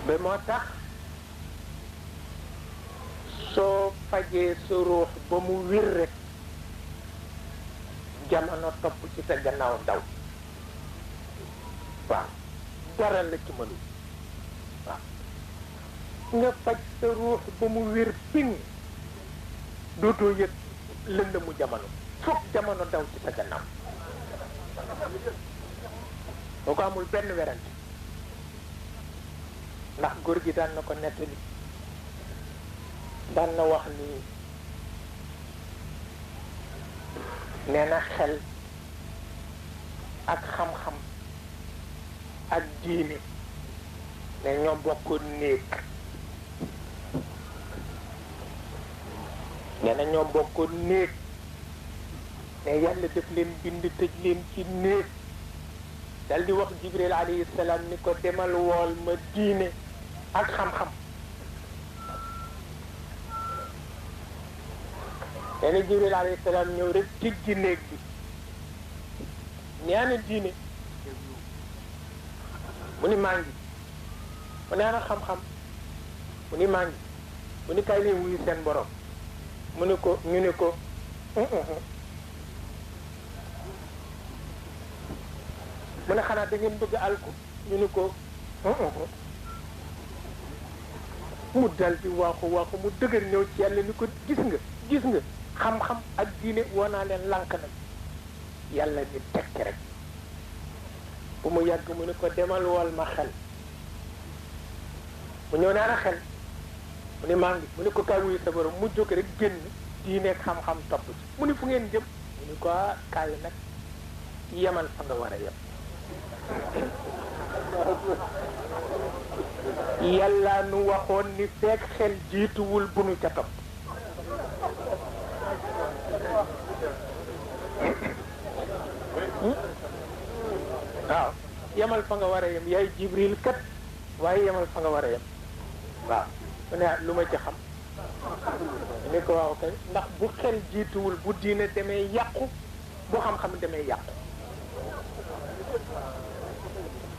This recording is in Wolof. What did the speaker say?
ba moo tax soo fajee sa ruux ba mu wir rek jamono topp ci sa gannaaw daw waaw dara la ci mënul waaw nga faj sa ruux ba mu wir ping dootoo yëg lëndëmu jamono foog jamono daw ci sa gannaaw boo ko amul benn werante ndax góor gi daan na ko nettali daan na wax ni nee na xel ak xam-xam ak diine ne ñoo bokkoon néeg nee na ñoo bokkoon néeg ne yàlla def leen bind tëj leen ci néeg dal di wax Jibril alayhi salaam ni ko demal wool ma diine ak xam-xam nee na Jibril alayhi salaam ñëw rek tijji néeg bi ñaana diine mu ni maa ngi mu ne ana xam-xam mu ni maa ngi mu ni kay leen wuyu seen borom mu ni ko ñu ni ko mu ne xanaa da ngeen bëgg alku ñu ni ko mu dal di waaxu mu dëgër ñëw ci yàlla ni ko gis nga xam-xam ak diine woo naa leen lànk nag yàlla ni tekki rek bu mu yàgg mu ni ko demal wol ma xel mu ñëw naa na xel mu ni maa ngi mu ni ko kaay wuyu sa borom mu jóg rek génn diine ak xam-xam topp ci mu ni fu ngeen jëm mu ni ko kaay nag yemal fa nga war a yem yàlla nu waxoon ni fekk xel jiituwul bu nu ca topp waaw yemal fa nga war a yem yaay Jibril kat waaye yemal fa nga war a yem waaw mu ne lu ma ci xam ni ko waaw kay ndax bu xel jiituwul bu diine demee yàqu bu xam-xam demee yàqu